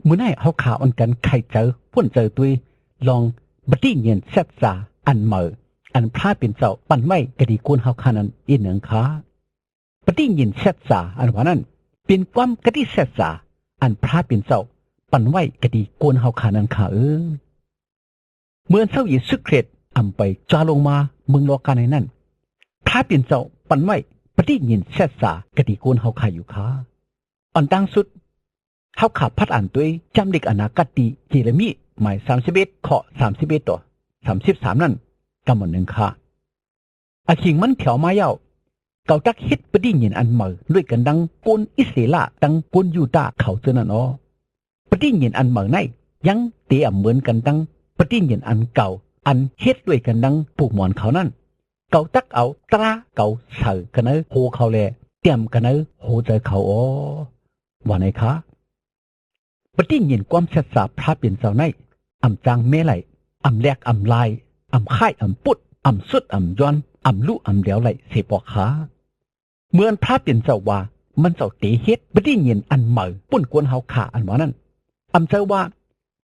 ມື້ນີ້ເຮົາຂ້າອອນກັນໄຂໃຈ ວົນໃຈຕົວເອງ ລອງປະຕິຍານເຊດສາອັນໃໝ່ ອັນພຣະເປັນເຈົ້າປັນໄວ້ກະດີກວນເຮົາຂ້ານັ້ນອີກໜຶ່ງຄ່າ. ປະຕິຍານເຊດສາອັນວ່ານັ້ນ ເປັນຄວາມກະຕິເຊດສາ ອັນພຣະເປັນເຈົ້າປັນໄວ້ກະດີກວນເຮົາຂ້ານັ້ນຄ່າເອີ. ເມື່ອເຈົ້າເຢຊູຄຣິດອຳໄປຈາລົງມາເມືອງໂລກາໃນນັ້ນ ພຣະເປັນເຈົ້າປັນໄວ້ປະຕິຍານເຊດສາກະດີກວນເຮົາຂ້າຢູ່ຄ່າ. ອັນຕ່າງສຸດ ເຮົາຂ້າພັດອ່ານຕົວເອງຈຳເລກອະນາກະຕິ ເຢເຣມີ ໝາຍສາມສິບເອັດ ຂໍ້ສາມສິບເອັດຕໍ່ສາມສິບສາມນັ້ນ ກຳມະໜຶ່ງຄ່າ. ອາຄິງມັນແຖວມາແລ້ວ ເຂົາຕັກເຮັດປະຕິຍານອັນໃໝ່ດ້ວຍກັນດັ່ງກວນອິດສະຣາເອລ ດັ່ງກວນຢູດາເຂົາເທື່ອນັ້ນເນາະ. ປະຕິຍານອັນໃໝ່ໃນຍັງເຕອຳເໝືອນກັນດັ່ງປະຕິຍານອັນເກົ່າ ອັນເຮັດດ້ວຍກັນດັ່ງຜູ້ມອນເຂົານັ້ນ. ເຂົາຕັກເອົາຕາເຂົາໃສ່ກັນໃນໂຫເຂົາ ແລະ ຕຽມກັນໃນຫົວໃຈເຂົາເອາະ ວ່າໃນຄ່າ. ປະຕິຍານຄວາມເຊດສາພຣະເປັນເຈົ້າໃນ ອຳຈາງແມ່ໄຫຼ ອຳແຫຼກອຳລາຍ ອຳຄ້າຍອຳປຸດ ອຳສຸດອຳຢ່ອນ ອຳລຸອຳແຫຼວໄຫຼເສຍປອກຄ່າ. ເມື່ອພຣະເປັນເຈົ້າວ່າມັນເຈົ້າເຕເຮັດປະຕິຍານອັນໃໝ່ປຸ້ນກວນເຮົາຂ້າອັນວ່ານັ້ນ ອຳໃຈວ່າ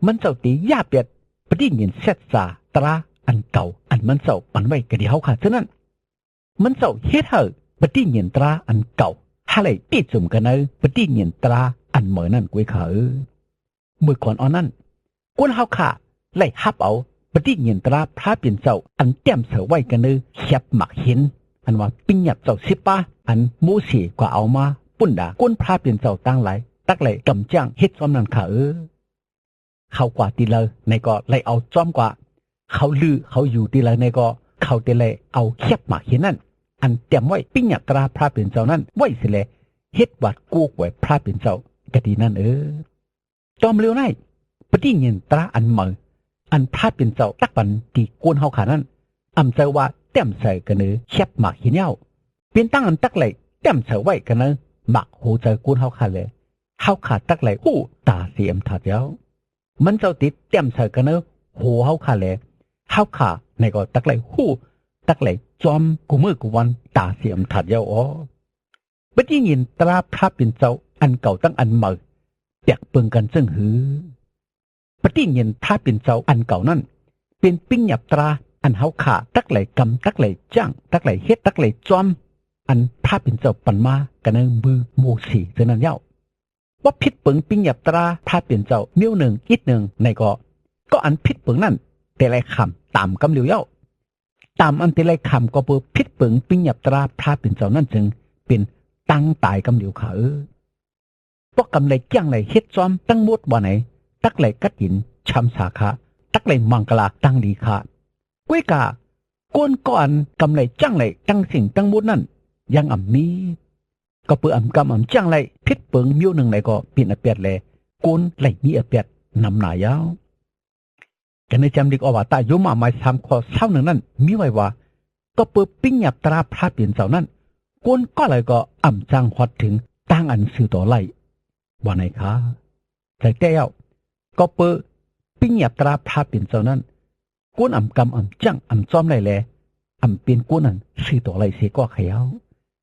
ມັນເຈົ້າເຕຢ່າແປດປະຕິຍານເຊດສາຕາອັນເກົ່າ ອັນມັນເຈົ້າປັນໄວ້ກະດີເຮົາຂ້າເທື່ອນັ້ນ ມັນເຈົ້າເຮັດໃຫ້ປະຕິຍານຕາອັນເກົ່າ ຫາໄຫຼຕິດຈຸມກັນໃນປະຕິຍານຕາອັນໃໝ່ນັ້ນກວຍຄ່າເອີ. ເມື່ອກ່ອນອອນນັ້ນ ກວນເຮົາຂ້າໄດ້ຮັບເອົາປະຕິຍານຕາພຣະເປັນເຈົ້າ ອັນແຕ້ມໃສ່ໄວ້ກັນໃນແຄບໝາກຫີນ ອັນວ່າປິນຍັບເຈົ້າສິບປາ ອັນໂມເຊກວາເອົາມາປຸ້ນດາກວນພຣະເປັນເຈົ້າຕ່າງຫຼາຍ ຕັກໄດ້ກຳຈ້າງເຮັດຊອມນັ້ນຄ່າເອີ. ເຂົາກວາຕິດລາວໃນກໍໄດ້ເອົາຊອມກວາ ເຂົາລືເຂົາຢູ່ຕິດລາວໃນກໍ ເຂົາເຕໄດ້ເອົາແຄບໝາກຫີນນັ້ນ ອັນແຕ້ມໄວ້ປິນຍັບຕາພຣະເປັນເຈົ້ານັ້ນໄວ້ເສຍແລ ເຮັດວັດໂກກໄວ້ພຣະເປັນເຈົ້າກະດີນັ້ນເອີ. ຕໍ່ມາເລວໃນ ປະຕິຍານຕາອັນໃໝ່ ອັນພຣະເປັນເຈົ້າຕັກປັນຕີກວນເຮົາຂ້ານັ້ນ ອຳໃຈວ່າແຕ້ມໃສ່ກັນໃນແຄບໝາກຫີນແລ້ວ ເປັນຕາງອັນຕັກໄດ້ແຕ້ມໃສ່ໄວ້ກັນໃນໝາກຫົວໃຈກວນເຮົາຂ້າແລ ເຮົາຂ້າຕັກໄດ້ຮູ້ຕາເສຍອຳທາດແລ້ວ. ມັນເຈົ້າຕິດແຕ້ມໃສ່ກັນໃນຫົວເຮົາຂ້າແລ ເຮົາຂ້າໃນກໍຕັກໄດ້ຮູ້ ຕັກໄດ້ຊອມ ກູມື້ກູວັນຕາເສຍອຳທາດແລ້ວເອາະ. ປະຕິຍານຕາພຣະເປັນເຈົ້າອັນເກົ່າທັງອັນໃໝ່ ແຕກເປີງກັນຈັ່ງຫື? ປະຕິຍານພຣະເປັນເຈົ້າອັນເກົ່ານັ້ນ ເປັນປິນຍັບຕາອັນເຮົາຂ້າຕັກໄດ້ກຳ ຕັກໄດ້ຈ້າງ ຕັກໄດ້ເຮັດ ຕັກໄດ້ຊອມ ອັນພຣະເປັນເຈົ້າປັນມາກັນໃນມືໂມເຊເທົ່ານັ້ນແລ້ວ. ບໍ່ຜິດເປີງປິນຍັບຕາພຣະເປັນເຈົ້າແນວໜຶ່ງອີກໜຶ່ງໃນກໍ ກໍອັນຜິດເປີງນັ້ນເຕໄດ້ຂ້າມຕາມກຳຫຼຽວແລ້ວ. ຕາມອັນເຕໄດ້ຂ້າມກໍເປີດຜິດເປີງປິນຍັບຕາພຣະເປັນເຈົ້ານັ້ນ ຈຶ່ງເປັນຕາງຕາຍກຳຫຼຽວຄ່າເອີ. ເພາະກຳໄດ້ຈ້າງໄດ້ເຮັດຊອມທັງໝົດວ່າໃນ ຕັກໄດ້ກັດກິນຊຳສາຄ່າ ຕັກໄດ້ມັງກະລາຕັ້ງດີຄ່າ. ກວຍກາ ກວນກໍອັນກຳໄດ້ຈ້າງໄດ້ທັງສິ່ງທັງໝົດນັ້ນ ຍັງອຳມີ ກໍເປີດອຳກຳອຳຈ້າງໄດ້ຜິດເປີງແນວໜຶ່ງໃດກໍເປັນອາແປດແລ ກວນໄດ້ມີອາແປດນຳໜ້າຍາວ. ກັນໃນຈຳລິກອອກວ່າຕາໂຍມາໝາຍສາມຂໍ້ຊາວໜຶ່ງນັ້ນມີໄວ້ວ່າ ກໍເປີດປິນຍັບຕາພຣະເປັນເຈົ້ານັ້ນ ກວນກໍໄດ້ກໍອຳຈ້າງຮອດເຖິງຕາງອັນສື່ຕໍ່ໄດ້ ວ່າໃນຄ່າ. ໃຈແຕ່ແລ້ວ ກໍເປີດປິນຍັບຕາພຣະເປັນເຈົ້ານັ້ນ ກວນອຳກຳອຳຈ້າງອຳຊອມໄດ້ແລ ອຳເປັນກວນອັນສື່ຕໍ່ໄດ້ເສຍກໍຂະເຍົາ.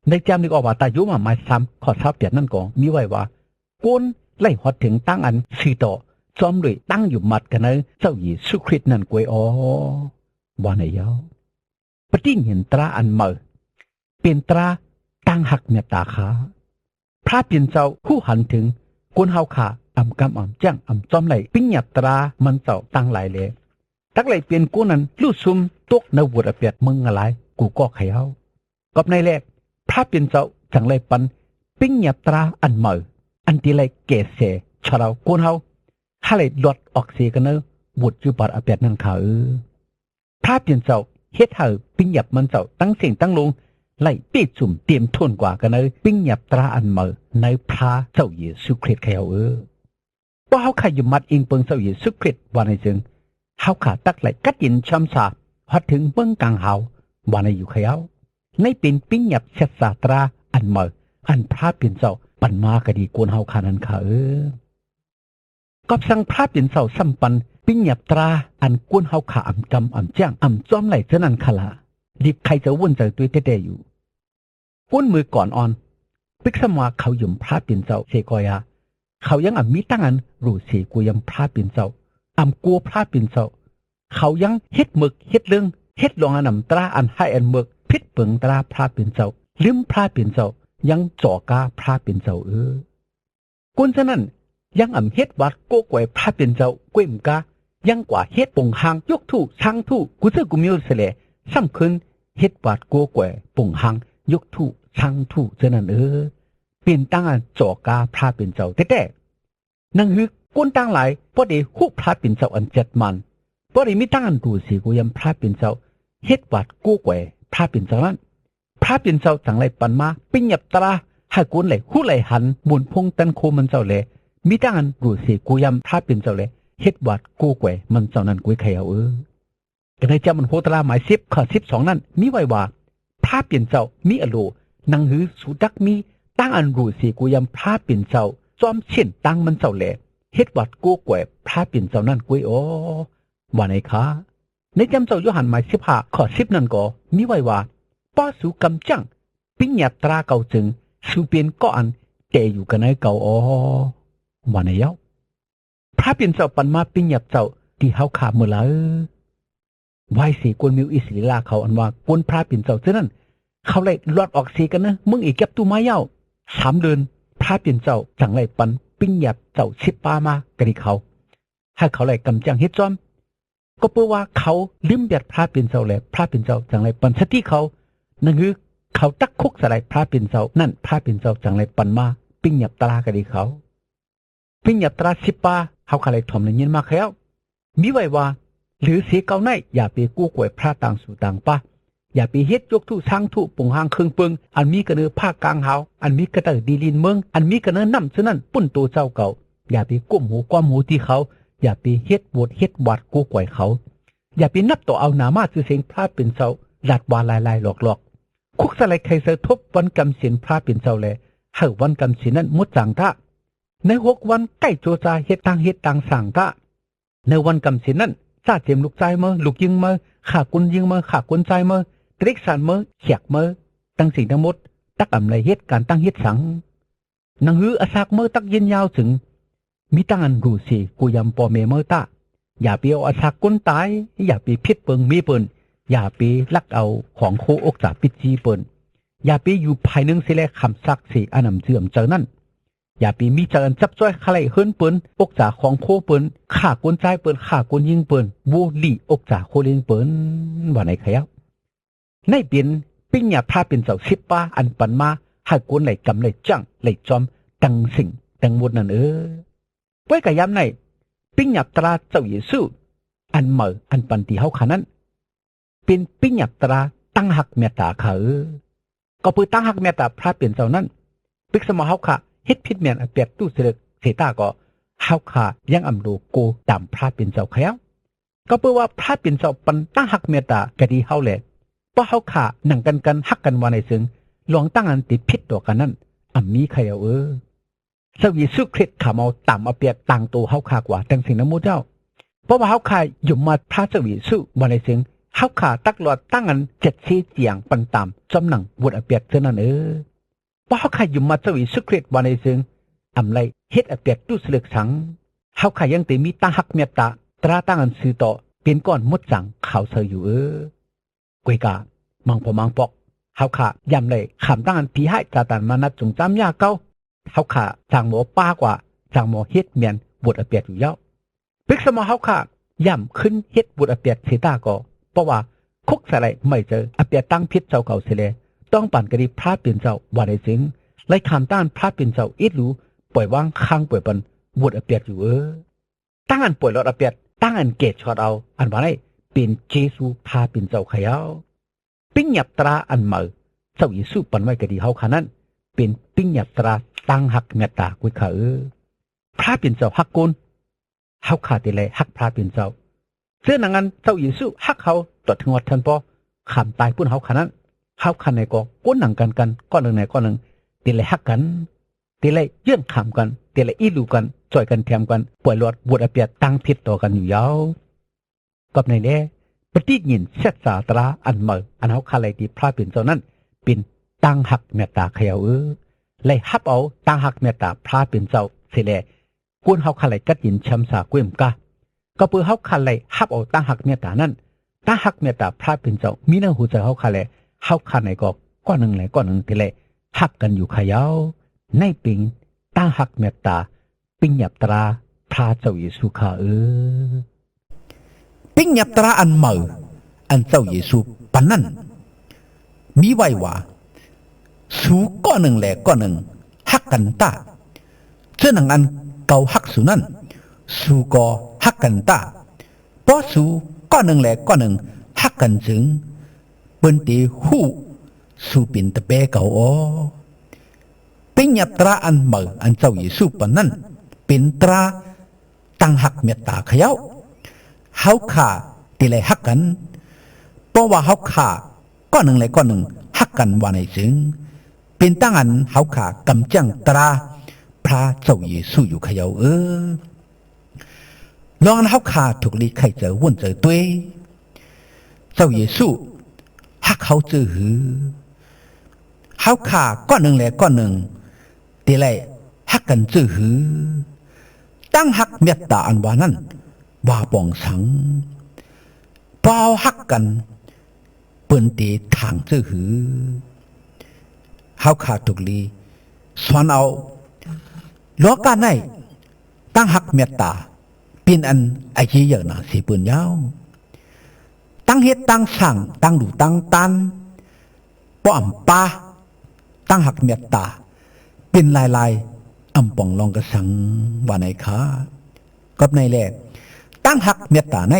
ໃນຈຳລິກອອກວ່າຕາໂຍມາໝາຍສາມຂໍ້ຊາວແປດນັ້ນກໍມີໄວ້ວ່າ ກວນໄດ້ຮອດເຖິງຕາງອັນສື່ຕໍ່ ຊອມດ້ວຍຕາງຢູ່ມັດກັນໃນເຈົ້າເຢຊູຄຣິດນັ້ນກວຍເອາະ ວ່າໃນເຍົາ. ປະຕິຍານຕາອັນໃໝ່ ເປັນຕາຕາງຮັກເມດຕາຄ່າ. ພຣະເປັນເຈົ້າຮູ້ຫັນເຖິງກວນເຮົາຂ້າ ອຳກຳອຳຈ້າງອຳຊອມໄດ້ປິນຍັບຕາມັນເຈົ້າຕ່າງຫຼາຍແລ ຕັກໄດ້ເປັນກວນນັ້ນລຸຊຸ່ມຕົກໃນຫວດອາແປດເມືອງງາລາຍ ກູກໍຂະເຍົາ. ກັບໃນແລ ພຣະເປັນເຈົ້າຈັ່ງໄດ້ປັນປິນຍັບຕາອັນໃໝ່ ອັນທີ່ໄດ້ແກ່ແສຊາວລາວກວນເຮົາ ຫາໄດ້ລອດອອກເສຍກັນໃນຫວດຈຸບາດອາແປດນັ້ນຄ່າເອີ. ພຣະເປັນເຈົ້າເຮັດໃຫ້ປິນຍັບມັນເຈົ້າທັງເສັງທັງລົງ ໄດ້ເປະຊຸມຕຽມທົນກວ່າກັນໃນປິນຍັບຕາອັນໃໝ່ໃນພຣະເຈົ້າເຢຊູຄຣິດຂະເຍົາເອີ. ເພາະເຮົາຂ້າຢູ່ມັດອີງເພິງເຈົ້າເຢຊູຄຣິດວ່າໃນເຊິ່ງ ເຮົາຂ້າຕັກໄດ້ກັດເຢັນຊຳຊາ ຮອດເຖິງເມືອງກາງຫາວວ່າໃນຢູ່ຂະເຍົາ. ໃນເປັນປິນຍັບເຊດສາຕາອັນໃໝ່ ອັນພຣະເປັນເຈົ້າປັນມາກະດີກວນເຮົາຂ້ານັ້ນຄ່າເອີ. ກັບສັງພຣະເປັນເຈົ້າຊ້ຳປັນປິນຍັບຕາ ອັນກວນເຮົາຂ້າອຳກຳອຳຈ້າງອຳຊອມໄດ້ເທື່ອນັ້ນຄະລະ ດິບໄຄຈະວົນໃຈຕົວເອງແທ້ໆຢູ່. ກວນມື້ກ່ອນອ່ອນ ປິກສຳວ່າເຂົາຢົມພຣະເປັນເຈົ້າເສຍກໍຢາ ເຂົາຍັງອຳມີຕາອັນຮູ້ເສກົວຢຳພຣະເປັນເຈົ້າ, ອຳກົວພຣະເປັນເຈົ້າ. ເຂົາຍັງເຮັດເໝິກເຮັດເລິງ, ເຮັດລອງອານຳຕາອັນຮ້າຍອັນເໝິກ, ຜິດເຜິງຕາພຣະເປັນເຈົ້າ, ລືມພຣະເປັນເຈົ້າ, ຍັງຈໍກາພຣະເປັນເຈົ້າເອີ. ຄົນເຊັ່ນນັ້ນ ຍັງອຳເຮັດຫວາດກົວກວາຍພຣະເປັນເຈົ້າ ກວມກາ ຍັງກວ່າເຮັດປົງຮາງຍົກທຸຊັງທຸ ກູເຈີກູມິວເສແລ, ຊ້ຳຄືນເຮັດຫວາດກົວກວາຍປົງຮາງຍົກທຸຊັງທຸເຊັ່ນນັ້ນເອີ. ເປັນຕາອັນຈໍກາພຣະເປັນເຈົ້າແທ້ໆ. ໜັງຫືອຄົນຕ່າງຫຼາຍບໍ່ໄດ້ຮູ້ພຣະເປັນເຈົ້າອັນຈັດໝັ້ນ, ບໍ່ໄດ້ມີຕາອັນຮູ້ເສກົວຢຳພຣະເປັນເຈົ້າ, ເຮັດຫວາດກົວກວາຍພຣະເປັນເຈົ້ານັ້ນ, ພຣະເປັນເຈົ້າຈັ່ງໄດ້ປັນມາປິຍາດຕາໃຫ້ຄົນໄດ້ຮູ້ໄດ້ຫັນບຸນພົງຕັນໂຄມັນເຈົ້າແລ, ມີຕາອັນຮູ້ເສກົວຢຳພຣະເປັນເຈົ້າແລ, ເຮັດຫວາດກົວກວາຍມັນເຈົ້ານັ້ນ ກວຍໄຄເອົາເອີ. ໃນຈຳມັນໂຮຕລາໝາຍສິບ ຂໍ້ສິບສອງນັ້ນ ມີໄວ້ວ່າ ພຣະເປັນເຈົ້າມີອະໂລ, ໜັງຫືອສູຈັກມີຕາອັນຮູ້ເສກົວຢຳພຣະເປັນເຈົ້າ ຈ້ອມເຊັ່ນຕາມັນເຈົ້າແລ, ເຮັດຫວາດກົວກວາຍພຣະເປັນເຈົ້ານັ້ນ ກວຍເອົາ ວ່າໄນຄະ. ໃນຈຳເຈົ້າໂຢຮັນໝາຍສິບຫ້າ ຂໍ້ສິບນັ້ນກໍມີໄວ້ວ່າ ເພາະສູກຳຈັງປິຍາດຕາເກົ່າເຊິ່ງ, ສູເປັນກໍອັນແຕ່ຢູ່ກັນໃນເກົ່າເອົາ ວ່າໄນເອົາ. ພຣະເປັນເຈົ້າປັນມາປິຍາດເຈົ້າທີ່ເຮົາຂ້າເມື່ອໃດ? ວາຍເສກົນມິວອິດສະຣາເອນເຂົາ ອັນວ່າກົນພຣະເປັນເຈົ້າເທື່ອນັ້ນ, ເຂົາໄດ້ລອດອອກເສກັນເນາະເມືອງເອຢິບຕູມາເຍົາ. ສາມເດືອນ ພຣະເປັນເຈົ້າຈັ່ງໄດ້ປັນປິຍາດເຈົ້າສິບປາມາກະດິເຂົາ, ໃຫ້ເຂົາໄດ້ກຳຈັງເຮັດຈ້ອມ. ກໍເພາະວ່າເຂົາລືມແບບພຣະເປັນເຈົ້າແລ, ພຣະເປັນເຈົ້າຈັ່ງໄດ້ປັນສະຕິເຂົາ. ໜັງຫືອເຂົາຕັກຄຸກສະໄລພຣະເປັນເຈົ້ານັ້ນ, ພຣະເປັນເຈົ້າຈັ່ງໄດ້ປັນມາປິຍາດຕາກະດິເຂົາ. ປິຍາດຕາສິບປາ ເຮົາຂ້າໄດ້ທ່ອມໄດ້ຍິນມາແລ້ວ, ມີໄວ້ວ່າ ຫຼືເສກ່າວໃນ ຢ່າໄປກົວກວາຍພຣະຕ່າງສູຕ່າງປາ, ຢ່າໄປເຮັດຍົກທຸຊັງທຸປົງຮາງເຄິ່ງເປິງ ອັນມີກະເນີຜາກາງຫາວ, ອັນມີກະໄຕດີລິນເມືອງ, ອັນມີກະເນີນ້ຳເທື່ອນັ້ນປຸ້ນໂຕເຈົ້າເກົ່າ. ຢ່າໄປກົມຫູຄວາມຫູທີ່ເຂົາ, ຢ່າໄປເຮັດໂຫວດເຮັດຫວາດກົວກວາຍເຂົາ, ຢ່າໄປນັບຕໍ່ເອົາໜ້າມ້າຊື່ສຽງພຣະເປັນເຈົ້າ ລັດວ່າລາຍໆຫຼອກໆ. ຄຸກສະໄລໄຄເຊີທົບວັນກຳສິນພຣະເປັນເຈົ້າແລ, ໃຫ້ວັນກຳສິນນັ້ນໝົດຈາງຕາ. ໃນຫົກວັນໃກ້ໂຈຈາເຮັດຕ່າງເຮັດຕ່າງສ້າງຕາ. ໃນວັນກຳສິນນັ້ນ ຊາຈຽມລູກຊາຍເມີ, ລູກຍິງເມີ, ຂ້າຄົນຍິງເມີ, ຂ້າຄົນຊາຍເມີ, ຕະລິກສານເມີ, ແຂກເມີ, ທັງສິ່ງທັງໝົດ ຕັກອຳໄລເຮັດການຕັ້ງເຮັດສັງ. ໜັງຫືອອາສາກເມີຕັກເຢັນຍາວເຊິ່ງ, ມີຕາອັນຮູ້ເສກົວຢຳພໍ່ແມ່ເມີຕາ. ຢ່າໄປເອົາອາສາກຄົນຕາຍ, ຢ່າໄປຜິດເປິງເມເປິ້ນ, ຢ່າໄປລັກເອົາຂອງໂຄອົກຈາປິດຈີເປິ້ນ, ຢ່າໄປຢູ່ພາຍໜຶ່ງເສແລ ຄຳສັກເສອານຳເຈື່ອມເຈີນັ້ນ. ຢ່າໄປມີໃຈອັນຈັບຈ້ອຍຄະໄລເຮີນເປິ້ນ, ອົກຈາຂອງໂຄເປິ້ນ, ຂ້າຄົນຊາຍເປິ້ນ, ຂ້າຄົນຍິງເປິ້ນ, ໂວລີອົກຈາໂຄເລງເປິ້ນ, ວ່າໃນຂະເອົາ. ໃນເປັນປິຍາດພຣະເປັນເຈົ້າສິບປາ ອັນປັນມາໃຫ້ຄົນໄດ້ກຳໄດ້ຈັງໄດ້ຈອມ ທັງສິ່ງທັງໝົດນັ້ນເອີ. ເປີກະຍາມໃນ ປິຍາດຕາເຈົ້າເຢຊູ ອັນໃໝ່ ອັນປັນທີ່ເຮົາຂ້ານັ້ນ ເປັນປິຍາດຕາຕັ້ງຮັກເມດຕາຂ້າເອີ. ກໍເພື່ອຕັ້ງຮັກເມດຕາພຣະເປັນເຈົ້ານັ້ນ, ປິກສະໝໍເຮົາຂ້າເຮັດຜິດແມ່ນອະແປດຕູ້ສະເລິກເສຕາກໍ ເຮົາຂ້າຍັງອຳໂລໂກຕາມພຣະເປັນເຈົ້າຂະເອົາ. ກໍເພື່ອວ່າພຣະເປັນເຈົ້າປັນຕັ້ງຮັກເມດຕາກະດີເຮົາແລ, ເພາະເຮົາຂ້າໜັງກັນກັນຮັກກັນວ່າໃນເຊິ່ງ ລອງຕັ້ງອັນຕິດຜິດຕໍ່ກັນນັ້ນ ອຳມີຂະເອົາເອີ. ເຈົ້າເຢຊູຄຣິດຂ້າມເອົາຕາມອະແປດຕ່າງໂຕເຮົາຂ້າກວ່າທັງສິ່ງທັງໝົດເຈົ້າ. ເພາະວ່າເຮົາຂ້າຍົມມາພຣະເຈົ້າເຢຊູວ່າໃນເຊິ່ງ ເຮົາຂ້າຕັກລອດຕັ້ງອັນຈັດເຊຈຽງປັນຕາມ ຈອມໜັງບົດອະແປດເທື່ອນັ້ນເອີ. ເພາະເຮົາຂ້າຍົມມາເຈົ້າເຢຊູຄຣິດວ່າໃນເຊິ່ງ ອຳໄລເຮັດອະແປດຕູ້ສະເລິກສັງ, ເຮົາຂ້າຍັງເຕັມມີຕາຮັກເມດຕາ ຕາຕັ້ງອັນຊື່ຕໍ່ ເປັນກ້ອນໝົດຈາງຂາວໃສຢູ່ເອີ. ກວຍກາ ມັງພໍມັງປອກ ເຮົາຂ້າຢ້ຳໄດ້ຂ້າມຕັ້ງອັນຜີຮ້າຍຊາຕານມານັດຈົ່ງຈາມຢາເກົ່າ, ເຮົາຂ້າຈາງບໍ່ປາກວ່າ ຈາງບໍ່ເຮັດແມ່ນບົດອະແປດຢູ່ເຍົາ. ປິກສະໝໍເຮົາຂ້າຢ້ຳຂຶ້ນເຮັດບົດອະແປດເສຕາກໍ ເພາະວ່າຄຸກສະໄລໄໝ້ເຈີອະແປດຕັ້ງຜິດເຈົ້າເກົ່າເສແລ, ຕ້ອງປານກະດີພຣະເປັນເຈົ້າວ່າໃນເຊິ່ງ ໄລຂ້າມຕ້ານພຣະເປັນເຈົ້າອິດຫຼູ ປ່ອຍວາງຄາງປ່ອຍປັນບົດອະແປດຢູ່ເອີ. ຕັ້ງອັນປ່ອຍລອດອະແປດ, ຕັ້ງອັນແກ່ຊອດເອົາ, ອັນວ່າໃນເປັນເຈຊູພຣະເປັນເຈົ້າຂະເອົາ. ປິຍາດຕາອັນໃໝ່ ເຈົ້າເຢຊູປັນໄວ້ກະດີເຮົາຂ້ານັ້ນ ເປັນປິຍາດຕາຕັ້ງຮັກເມດຕາກຸດຂະເອີ. ພຣະເປັນເຈົ້າຮັກຄົນ, ເຮົາຂ້າເຕັມໄລຮັກພຣະເປັນເຈົ້າ. ເຊັ່ນດັ່ງອັນເຈົ້າເຢຊູຮັກເຮົາ ຕອດເຖິງຮອດທັນພໍ, ຄຳຕາຍພຸ້ນເຮົາຂ້ານັ້ນ, ເຮົາຂ້າໃນກໍຄົນໜັງກັນກັນ ກ້ອນໜຶ່ງໃນກ້ອນໜຶ່ງ, ເຕັມໄລຮັກກັນ. ເຕັມໄລເຍືອນຂ້າມກັນ, ເຕັມໄລອີ່ຫຼູກັນ, ຊ່ອຍກັນແຖມກັນ, ປ່ອຍລອດບົດອະແປດຕັ້ງຜິດຕໍ່ກັນຢູ່ເຍົາ. ກັບໃນແລ ປະຕິນຍິນສັດສາຕາອັນໃໝ່ ອັນເຮົາຂ້າໄລຕິພຣະເປັນເຈົ້ານັ້ນ ເປັນຕັ້ງຮັກເມດຕາຂະເອົາເອີ. ໄລຮັບເອົາຕັ້ງຮັກເມດຕາພຣະເປັນເຈົ້າ ເສຍແລ ກວນເຮົາຂ້າໄດ້ກັດເຢັນຊຳຊາກວມກາ ກໍເພື່ອເຮົາຂ້າໄດ້ຮັບເອົາຕາຮັກເມດຕານັ້ນ. ຕາຮັກເມດຕາພຣະເປັນເຈົ້າມີໃນຫົວໃຈເຮົາຂ້າ ແລະ ເຮົາຂ້າໃນກໍ ກ້ອນໜຶ່ງແລະກ້ອນໜຶ່ງເສຍແລ ຮັກກັນຢູ່ຂ້າເຍົາ. ໃນເປັນຕາຮັກເມດຕາ ປິນຍາດຕາພຣະເຈົ້າເຢຊູຂ້າເອີ. ປິນຍາດຕາອັນໃໝ່ ອັນເຈົ້າເຢຊູປັນນັ້ນ ມີໄວ້ວ່າ ສູກ້ອນໜຶ່ງແລະກ້ອນໜຶ່ງຮັກກັນຕາ ເຊັ່ນດັ່ງອັນເຂົາຮັກສູນັ້ນ ສູກໍຮັກກັນຕາ. ເພາະສູກ້ອນໜຶ່ງແລະກ້ອນໜຶ່ງຮັກກັນເຊິ່ງ ເພິ່ນເຕຮູ້ສູເປັນຕາແປເຂົາອອ. ປິນຍາດຕາອັນໃໝ່ ອັນເຈົ້າເຢຊູປັນນັ້ນ ເປັນຕາ ຕາຮັກເມດຕາຂ້າເຍົາ. ເຮົາຂ້າເຕໄດ້ຮັກກັນ ເພາະວ່າເຮົາຂ້າກ້ອນໜຶ່ງແລະກ້ອນໜຶ່ງຮັກກັນວ່າໃນເຊິ່ງ ເປັນຕາອັນເຮົາຂ້າກຳຈັງຕາພຣະເຈົ້າເຢຊູຢູ່ຂ້າເຍົາເອີ. ລອງອັນເຮົາຂ້າທຸກລີໄຂໃຈວົນໃຈຕົວເອງ ເຈົ້າເຢຊູຮັກເຮົາເຈີຫື? ເຮົາຂ້າກ້ອນໜຶ່ງແລະກ້ອນໜຶ່ງ ເຕໄດ້ຮັກກັນເຈີຫື? ຕາຮັກເມດຕາອັນວ່ານັ້ນ ວ່າປ່ອງສັງ? ເພາະເຮົາຮັກກັນ ເພິ່ນເຕຖາງເຈີຫື? ເຮົາຂ້າທຸກລີສອນເອົາ ລອກການໃນ ຕາຮັກເມດຕາ ເປັນອັນອາເຢຍໃຫຍ່ໜາເສເປີ້ນຍາວ. ຕາເຮັດຕາສ້າງ ຕາຫຼູຕາຕ່ານ ປ້ອມປາ ຕາຮັກເມດຕາ ເປັນລາຍໆ ອຳປອງລອງກະສັງວ່າໃນຂ້າ. ກັບໃນແລ ຕາຮັກເມດຕາໃນ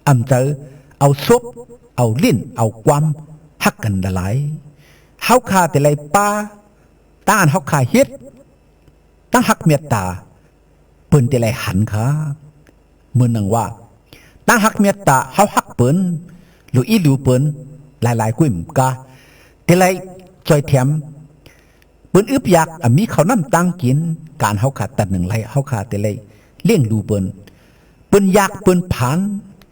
ອຳໃຈເອົາສົບ ເອົາຫຼິ້ນ ເອົາຄວາມຮັກກັນຫຼາຍໆ. ເຮົາຂ້າເຕໄດ້ປາ ຕາອັນເຮົາຂ້າເຮັດ ຕາຮັກເມດຕາ ເພິ່ນເຕໄດ້ຫັນຂ້າ. ເໝືອນໜຶ່ງວ່າ ຕາຮັກເມດຕາເຮົາຮັກເພິ່ນ ຫຼືອີ່ຫຼູເພິ່ນ ຫຼາຍໆກວ່າກະ ເຕໄດ້ຊ່ອຍແຖມ ເພິ່ນອຶດຢາກ ອາ ມີເຂົ້ານ້ຳຕາງກິນ ການເຮົາຂ້າຕັດໜຶ່ງໄລ່ ເຮົາຂ້າເຕໄດ້ລ້ຽງດູເພິ່ນ. ເພິ່ນຢາກເພິ່ນຜານ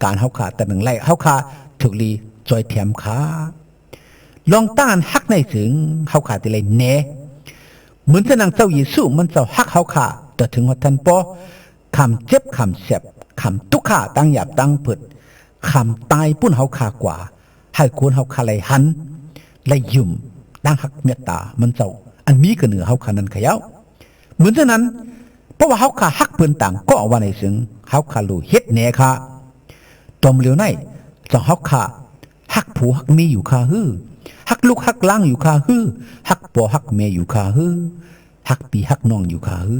ການເຮົາຂ້າຕັດໜຶ່ງໄລ່ ເຮົາຂ້າທຸກລີຊ່ອຍແຖມຂ້າ. ລອງຕາອັນຮັກໃນເຊິ່ງ ເຮົາຂ້າເຕໄດ້ແນ. ເໝືອນສະນັ້ນເຈົ້າເຢຊູ ມັນເຈົ້າຮັກເຮົາຂ້າ ຕໍ່ເຖິງຮອດທັນປໍ ຂ້າມເຈັບ ຂ້າມແສບ ຂ້າມທຸກຂະ ຕາງຫຍາບຕາງເພິດ ຂ້າມຕາຍປຸ້ນເຮົາຂ້າກວ່າ ໃຫ້ຄົນເຮົາຂ້າໄດ້ຫັນ ໄດ້ຢືມ ຕາຮັກເມດຕາມັນເຈົ້າ ອັນມີກະເໜືອເຮົາຂ້ານັ້ນຂະເຍົາ. ເໝືອນສະນັ້ນ ເພາະວ່າເຮົາຂ້າຮັກເພິ່ນຕ່າງກໍວ່າໃນເຊິ່ງ ເຮົາຂ້າໂລເຮັດແນຂ້າ. ຕໍ່ມາເລວໃນ ເຈົ້າເຮົາຂ້າຮັກຜົວຮັກເມຍຢູ່ຂ້າຫື? ຮັກລູກຮັກຫຼານຢູ່ຂ້າຫື? ຮັກພໍ່ຮັກແມ່ຢູ່ຂ້າຫື? ຮັກພີ່ຮັກນ້ອງຢູ່ຂ້າຫື?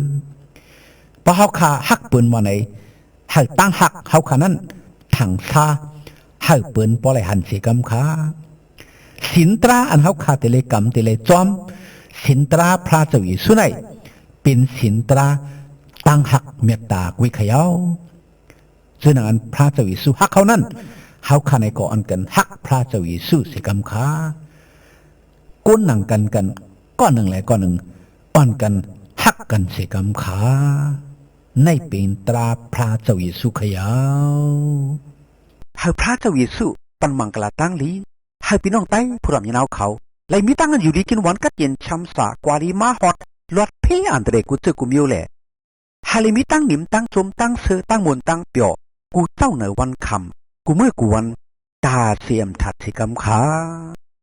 ເພາະເຮົາຂ້າຮັກເພິ່ນວ່າໃນ ໃຫ້ຕາຮັກເຮົາຂ້ານັ້ນຖັງຊາ ໃຫ້ເພິ່ນບໍ່ໄດ້ຫັນເສຍກຳຂ້າ. ສິນຕາອັນເຮົາຂ້າແຕ່ລະກຳແຕ່ລະຈອມ ສິນຕາພຣະເຈົ້າເຢຊູໃນ ເປັນສິນຕາຕາງຮັກເມດຕາກຸຍຂະເຍົາ. ເຊິ່ງດັ່ງອັນພຣະເຈົ້າເຢຊູຮັກເຮົານັ້ນ ເຮົາຂ້າໃນກໍອ່ອນກັນຮັກພຣະເຈົ້າເຢຊູເສຍກຳຂ້າ. ກົນນັ່ງກັນກັນ ກ້ອນໜຶ່ງແລະກ້ອນໜຶ່ງ ອ່ອນກັນຮັກກັນເສຍກຳຂ້າ. ໃນເປັນຕາພຣະເຈົ້າເຢຊູຂະເຍົາ. ໃຫ້ພຣະເຈົ້າເຢຊູປັນມັງກະລາຕາງດີ ໃຫ້ພີ່ນ້ອງໄຕ້ຜູ້ດຳຍານາວເຂົາ ໄດ້ມີຕາງຢູ່ດີກິນຫວານ ກັດເຢັນຊຳຊາກວ່າດີມາຮອດ ລອດເພອັນຕະເລກູເຈີກູມີວແລ ໃຫ້ໄດ້ມີຕາງໜິມຕາງຊົມຕາງເຊີຕາງມ່ວນຕາງປ່ຽວ ກູເຈົ້າໃນວັນຄ່ຳ ກູມື້ກູວັນ ຕາເສມທັດເສກຳຂ້າ.